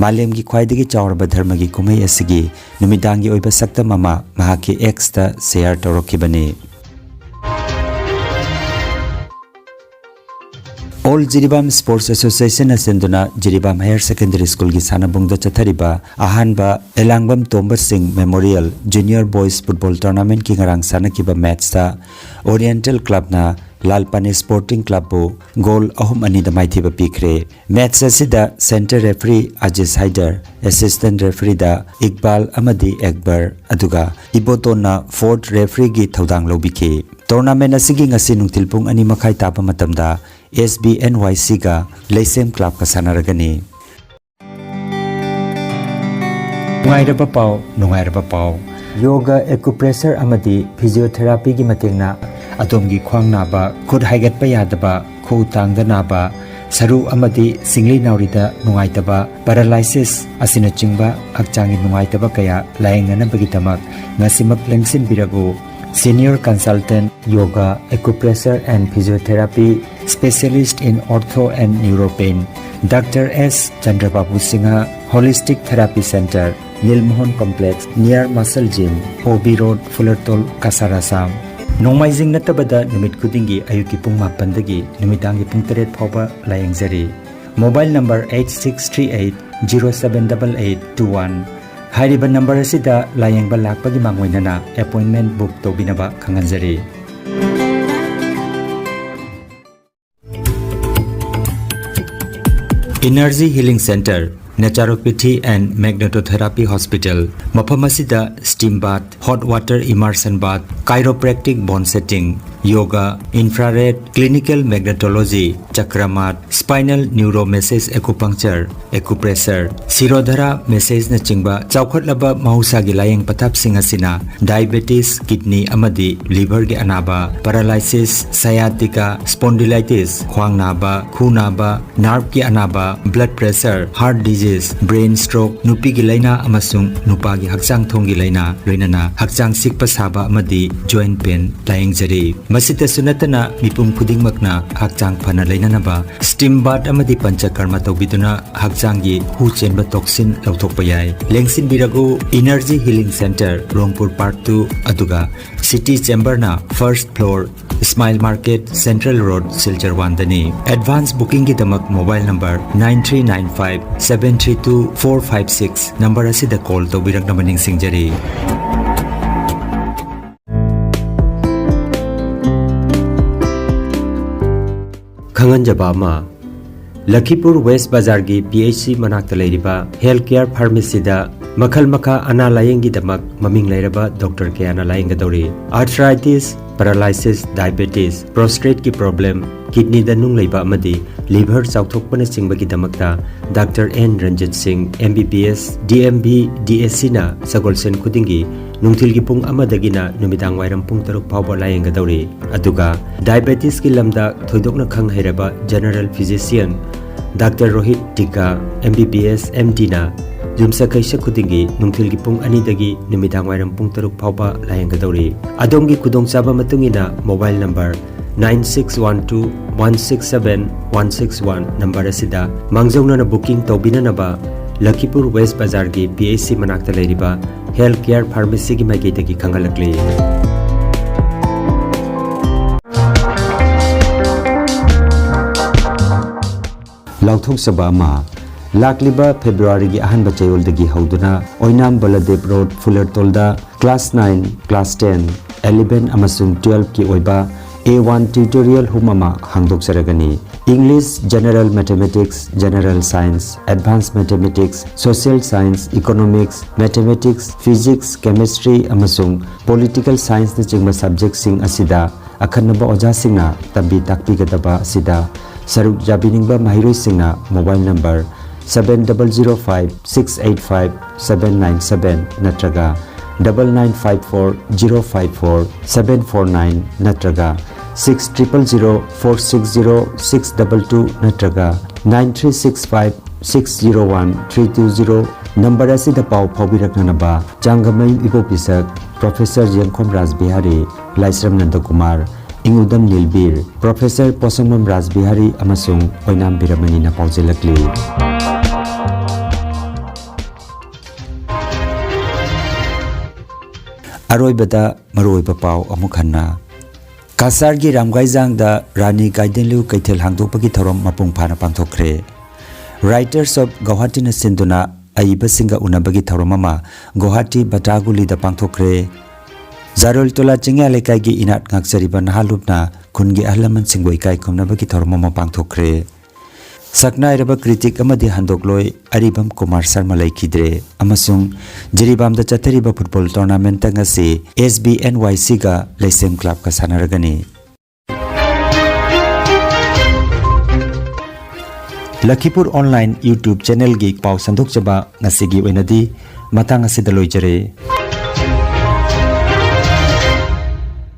ꯃꯥꯂꯦꯝꯒꯤ ꯈ꯭ꯋꯥꯏꯗꯒꯤ ꯆꯥꯎꯔꯕ ꯙꯔꯃꯒꯤ ꯀꯨꯝꯍꯩ ꯑꯁꯤꯒꯤ ꯅꯨꯃꯤꯗꯥꯡꯒꯤ ꯑꯣꯏꯕ ꯁꯛꯇꯝ ꯑꯃ ꯃꯍꯥꯛꯀꯤ ꯑꯦꯛꯁꯇ share ꯇꯧꯔꯛꯈꯤꯕꯅꯤ꯫ All Jiribam Sports Association ꯅ ꯁꯤꯟꯗꯨꯅ ꯖꯤꯔꯤꯕꯥꯝ Higher Secondary School ꯒꯤ ꯁꯥꯟꯅꯕꯨꯡꯗ ꯆꯠꯊꯔꯤꯕ ꯑꯍꯥꯟꯕ ꯑꯦꯂꯥꯡꯕꯝ ꯇꯣꯝꯕ ꯁꯤꯡ Memorial Junior Boys Football Tournament ꯀꯤ ꯉꯔꯥꯡ ꯁꯥꯟꯅꯈꯤꯕ match ꯇ Oriental Club ꯅ ꯂꯥꯜꯄꯥꯅꯦ Sporting Club ꯕꯨ goal ꯑꯍꯨꯝ ꯑꯅꯤꯗ ꯃꯥꯏꯊꯤꯕ ꯄꯤꯈ꯭ꯔꯦ꯫ Match ꯑꯁꯤꯗ center referee Aziz Hyder, assistant referee ꯗ ꯏꯛꯕꯥꯜ ꯑꯃꯗꯤ ꯑꯦꯛꯕꯔ, ꯑꯗꯨꯒ ꯏꯕꯣꯇꯣꯟꯅ fourth referee ꯒꯤ ꯊꯧꯗꯥꯡ ꯂꯧꯕꯤꯈꯤ꯫ Tournament ꯑꯁꯤꯒꯤ ꯉꯁꯤ ꯅꯨꯡꯊꯤꯜ ꯄꯨꯡ ꯑꯅꯤ ꯃꯈꯥꯏ ꯇꯥꯕ ꯃꯇꯝꯗ S B N Y C ꯒ ꯂꯩꯁꯦꯝ Club ꯀ ꯁꯥꯟꯅꯔꯒꯅꯤ꯫ ꯅꯨꯡꯉꯥꯏꯔꯕ ꯄꯥꯎ, ꯅꯨꯡꯉꯥꯏꯔꯕ ꯄꯥꯎ꯫ Yoga, acupressure ꯑꯃꯗꯤ physiotherapy ꯒꯤ ꯃꯇꯦꯡꯅ ꯑꯗꯣꯝꯒꯤ ꯈ꯭ꯋꯥꯡ ꯅꯥꯕ, ꯈꯨꯠ ꯍꯥꯏꯒꯠꯄ ꯌꯥꯗꯕ, ꯈꯨꯎ ꯇꯥꯡꯗ ꯅꯥꯕ, ꯁꯔꯨ ꯑꯃꯗꯤ ꯁꯤꯡꯂꯤ ꯅꯥꯎꯔꯤꯗ ꯅꯨꯡꯉꯥꯏꯇꯕ, paralysis ꯑꯁꯤꯅꯆꯤꯡꯕ ꯍꯛꯆꯥꯡꯒꯤ ꯅꯨꯡꯉꯥꯏꯇꯕ ꯀꯌꯥ ꯂꯥꯌꯦꯡꯅꯅꯕꯒꯤꯗꯃꯛ ꯉꯁꯤꯃꯛ ꯂꯦꯡꯁꯤꯟꯕꯤꯔꯕꯨ꯫ Senior Consultant, Yoga, Acupressure and Physiotherapy, Specialist in Ortho and Neuropain, Doctor S Chandrababu Singha, Holistic Therapy Center, Nilmohan Complex, near Muscle Gym, O B Road, Fulertol, Cachar, Assam꯫ ꯅꯣꯡꯃꯥꯏꯖꯤꯡ ꯅꯠꯇꯕꯗ ꯅꯨꯃꯤꯠ ꯈꯨꯗꯤꯡꯒꯤ ꯑꯌꯨꯛꯀꯤ ꯄꯨꯡ ꯃꯥꯄꯟꯗꯒꯤ ꯅꯨꯃꯤꯗꯥꯡꯒꯤ ꯄꯨꯡ ꯇꯔꯦꯠ ꯐꯥꯎꯕ ꯂꯥꯌꯦꯡꯖꯔꯤ꯫ Mobile number eight six three eight zero seven double eight two one꯫ ꯍꯥꯏꯔꯤꯕ number ꯑꯁꯤꯗ ꯂꯥꯌꯦꯡꯕ ꯂꯥꯛꯄꯒꯤ ꯃꯥꯡꯑꯣꯏꯅꯅ appointment book ꯇꯧꯕꯤꯅꯕ ꯈꯪꯍꯟꯖꯔꯤ꯫ Energy Healing Center, Naturopathy and Magnetotherapy Hospital, ꯃꯐꯝ ꯑꯁꯤꯗ steam bath, hot water immersion bath, chiropractic bone setting, yoga, infrared, clinical magnetology, chakra mat, spinal neuromassage acupuncture, acupressure, Shirodhara massage ꯅꯆꯤꯡꯕ ꯆꯥꯎꯈꯠꯂꯕ ꯃꯍꯧꯁꯥꯒꯤ ꯂꯥꯌꯦꯡ ꯄꯊꯥꯞꯁꯤꯡ ꯑꯁꯤꯅ diabetes, kidney ꯑꯃꯗꯤ liver ꯒꯤ ꯑꯅꯥꯕ, paralysis, sciatica, spondylitis, ꯈ꯭ꯋꯥꯡ ꯅꯥꯕ, ꯈꯨ ꯅꯥꯕ, nerve ꯀꯤ ꯑꯅꯥꯕ, blood pressure, heart disease, brain stroke, ꯅꯨꯄꯤꯒꯤ ꯂꯥꯏꯅꯥ ꯑꯃꯁꯨꯡ ꯅꯨꯄꯥꯒꯤ ꯍꯛꯆꯥꯡ ꯊꯣꯡꯒꯤ ꯂꯥꯏꯅꯥ, ꯂꯣꯏꯅꯅ ꯍꯛꯆꯥꯡ ꯁꯤꯛꯄ ꯁꯥꯕ ꯑꯃꯗꯤ joint pain ꯂꯥꯌꯦꯡꯖꯔꯤ꯫ ꯃꯁꯤꯇꯁꯨ ꯅꯠꯇꯅ ꯃꯤꯄꯨꯝ ꯈꯨꯗꯤꯡꯃꯛꯅ ꯍꯛꯆꯥꯡ ꯐꯅ ꯂꯩꯅꯅꯕ steam bath ꯑꯃꯗꯤ ꯄꯟꯆꯀꯔꯃ ꯇꯧꯕꯤꯗꯨꯅ ꯍꯛꯆꯥꯡꯒꯤ ꯍꯨ ꯆꯦꯟꯕ toxin ꯂꯧꯊꯣꯛꯄ ꯌꯥꯏ꯫ ꯂꯦꯡꯁꯤꯟꯕꯤꯔꯒꯨ Energy Healing Center, ꯔꯣꯡꯄꯨꯔ Park two, ꯑꯗꯨꯒ City Chamber ꯅ first floor, Smile Market, Central Road, Silchar one ꯗꯅꯤ꯫ Advance bookingꯒꯤꯗꯃꯛ mobile number nine three nine five seven three two four five six number ꯑꯁꯤꯗ call ꯇꯧꯕꯤꯔꯛꯅꯕ ꯅꯤꯡꯁꯤꯡꯖꯔꯤ꯫ ꯈꯪꯍꯟꯖꯕ ꯑꯃ, ꯂꯈꯤꯄꯨꯔ ꯋꯦꯁ ꯕꯖꯥꯔꯒꯤ ꯄꯤ ꯑꯩꯆ ꯁꯤ ꯃꯅꯥꯛꯇ ꯂꯩꯔꯤꯕ Health Care Pharmacyꯗ ꯃꯈꯜ ꯃꯈꯥ ꯑꯅꯥ ꯂꯥꯌꯦꯡꯒꯤꯗꯃꯛ ꯃꯃꯤꯡ ꯂꯩꯔꯕ ꯗꯣꯛꯇꯔ ꯀꯌꯥꯅ ꯂꯥꯌꯦꯡꯒꯗꯧꯔꯤ꯫ Arthritis, paralysis, diabetes, prostateꯀꯤ problem, kidneyꯗ ꯅꯨꯡ ꯂꯩꯕ ꯑꯃꯗꯤ liver ꯆꯥꯎꯊꯣꯛꯄꯅꯆꯤꯡꯕꯒꯤꯗꯃꯛꯇ ꯗꯥꯛꯇꯔ ꯑꯦꯟ ꯔꯟꯖꯤꯠ ꯁꯤꯡ, M B B S, D M B, D S Cꯅ ꯁꯒꯣꯜꯁꯦꯟ ꯈꯨꯗꯤꯡꯒꯤ ꯅꯨꯡꯊꯤꯜꯒꯤ ꯄꯨꯡ ꯑꯃꯗꯒꯤꯅ ꯅꯨꯃꯤꯗꯥꯡ ꯋꯥꯏꯔꯝ ꯄꯨꯡ ꯇꯔꯨꯛ ꯐꯥꯎꯕ ꯂꯥꯌꯦꯡꯒꯗꯧꯔꯤ꯫ ꯑꯗꯨꯒ diabetesꯀꯤ ꯂꯝꯗ ꯊꯣꯏꯗꯣꯛꯅ ꯈꯪ ꯍꯩꯔꯕ general physician ꯗꯥꯛꯇꯔ ꯔꯣꯍꯤꯠ ꯇꯤꯀꯥ, M B B S, M Dꯅ ꯌꯨꯝꯁꯀꯩꯁ ꯈꯨꯗꯤꯡꯒꯤ ꯅꯨꯡꯊꯤꯜꯒꯤ ꯄꯨꯡ ꯑꯅꯤꯗꯒꯤ ꯅꯨꯃꯤꯗꯥꯡ ꯋꯥꯏꯔꯝ ꯄꯨꯡ ꯇꯔꯨꯛ ꯐꯥꯎꯕ ꯂꯥꯌꯦꯡꯒꯗꯧꯔꯤ꯫ ꯑꯗꯣꯝꯒꯤ ꯈꯨꯗꯣꯡꯆꯥꯕ ꯃꯇꯨꯡ ꯏꯟꯅ mobile number nine six one two one six seven one six one number ꯑꯁꯤꯗ ꯃꯥꯡꯖꯧꯅꯅ booking ꯇꯧꯕꯤꯅꯅꯕ ꯂꯈꯤꯄꯨꯔ ꯋꯦꯁ ꯕꯖꯥꯔꯒꯤ P H C ꯃꯅꯥꯛꯇ ꯂꯩꯔꯤꯕ Health Care Pharmacyꯒꯤ ꯃꯥꯏꯀꯩꯗꯒꯤ ꯈꯪꯍꯜꯂꯛꯂꯤ꯫ ꯂꯥꯎꯊꯣꯛꯆꯕ ꯑꯃ, ꯂꯥꯛꯂꯤꯕ Februaryꯒꯤ ꯑꯍꯥꯟꯕ ꯆꯌꯣꯜꯗꯒꯤ ꯍꯧꯗꯨꯅ ꯑꯣꯏꯅꯥꯝ ꯕꯂꯗꯦꯕ road, ꯐꯨꯂꯔꯇꯣꯜꯗ class nine, class ten, eleven ꯑꯃꯁꯨꯡ twelveꯀꯤ ꯑꯣꯏꯕ A one tutorial room ꯑꯃ ꯍꯥꯡꯗꯣꯛꯆꯔꯒꯅꯤ꯫ English, General Mathematics, General Science, Advanced Mathematics, Social Science, Economics, Mathematics, Physics, Chemistry ꯑꯃꯁꯨꯡ Political Scienceꯅꯆꯤꯡꯕ subjectꯁꯤꯡ ꯑꯁꯤꯗ ꯑꯈꯟꯅꯕ ꯑꯣꯖꯥꯁꯤꯡꯅ ꯇꯝꯕꯤ ꯇꯥꯛꯄꯤꯒꯗꯕ ꯑꯁꯤꯗ ꯁꯔꯨꯛ ꯌꯥꯕꯤꯅꯤꯡꯕ ꯃꯍꯩꯔꯣꯏꯁꯤꯡꯅ mobile number seven double zero five six eight five seven nine seven ꯅꯠꯇ꯭ꯔꯒ double nine five four zero five four seven four nine ꯅꯠꯇ꯭ꯔꯒ six triple zero four six zero six double two ꯅꯠꯇ꯭ꯔꯒ nine three six five six zero one three two zero number ꯑꯁꯤꯗ ꯄꯥꯎ ꯐꯥꯎꯕꯤꯔꯛꯅꯅꯕ ꯆꯥꯡꯒꯃꯌꯨꯝ ꯏꯕꯣꯕꯤꯁꯛ Professor ꯌꯦꯡꯈꯣꯝ ꯔꯥꯖꯕꯤꯍꯥꯔꯤ, ꯂꯥꯏꯁ꯭ꯔꯝ ꯅꯟꯗꯀꯨꯃꯥꯔ, ꯏꯉꯨꯗꯝ ꯅꯤꯜꯕꯤꯔ, Professor ꯄꯣꯁꯪꯕꯝ ꯔꯥꯖꯕꯤꯍꯥꯔꯤ ꯑꯃꯁꯨꯡ ꯑꯣꯏꯅꯥꯝ ꯕꯤꯔꯃꯅꯤꯅ ꯄꯥꯎꯖꯦꯜꯂꯛꯂꯤ꯫ ꯑꯔꯣꯏꯕꯗ ꯃꯔꯨꯑꯣꯏꯕ ꯄꯥꯎ ꯑꯃꯨꯛ ꯍꯟꯅ꯫ ꯀꯁꯥꯔꯒꯤ ꯔꯥꯝꯒꯥꯏꯖꯥꯡꯗ ꯔꯥꯅꯤ ꯒꯥꯏꯗꯦꯟꯂꯤꯎ ꯀꯩꯊꯦꯜ ꯍꯥꯡꯗꯣꯛꯄꯒꯤ ꯊꯧꯔꯝ ꯃꯄꯨꯡ ꯐꯥꯅ ꯄꯥꯡꯊꯣꯛꯈ꯭ꯔꯦ꯫ Writers of Guwahatiꯅ ꯁꯤꯟꯗꯨꯅ ꯑꯏꯕꯁꯤꯡꯒ ꯎꯅꯕꯒꯤ ꯊꯧꯔꯝ ꯑꯃ ꯒꯨꯋꯥꯍꯥꯇꯤ ꯕꯇꯥꯒꯨꯂꯤꯗ ꯄꯥꯡꯊꯣꯛꯈ꯭ꯔꯦ꯫ ꯖꯥꯔꯣꯜꯇꯣꯂꯥ ꯆꯤꯡꯌꯥ ꯂꯩꯀꯥꯏꯒꯤ ꯏꯅꯥꯠ ꯉꯥꯛꯆꯔꯤꯕ ꯅꯍꯥ ꯂꯨꯞꯅ ꯈꯨꯟꯒꯤ ꯑꯍꯜ ꯂꯃꯟꯁꯤꯡꯕꯨ ꯏꯀꯥꯏ ꯈꯨꯝꯅꯕꯒꯤ ꯊꯧꯔꯝ ꯑꯃ ꯄꯥꯡꯊꯣꯛꯈ꯭ꯔꯦ꯫ ꯁꯛꯅꯥꯏꯔꯕ critic ꯑꯃꯗꯤ ꯍꯟꯗꯣꯛꯂꯣꯏ ꯑꯔꯤꯕꯝ ꯀꯨꯃꯥꯔ ꯁꯔꯃ ꯂꯩꯈꯤꯗ꯭ꯔꯦ ꯑꯃꯁꯨꯡ ꯖꯤꯔꯤꯕꯥꯝꯗ ꯆꯠꯊꯔꯤꯕ football tournamentꯇ ꯉꯁꯤ SBNYCꯒ ꯂꯩꯁꯦꯝ clubꯀ ꯁꯥꯟꯅꯔꯒꯅꯤ꯫ ꯂꯈꯤꯄꯨꯔ online YouTube channelꯒꯤ ꯄꯥꯎ ꯁꯟꯗꯣꯛꯆꯕ ꯉꯁꯤꯒꯤ ꯑꯣꯏꯅꯗꯤ ꯃꯇꯥꯡ ꯑꯁꯤꯗ ꯂꯣꯏꯖꯔꯦ꯫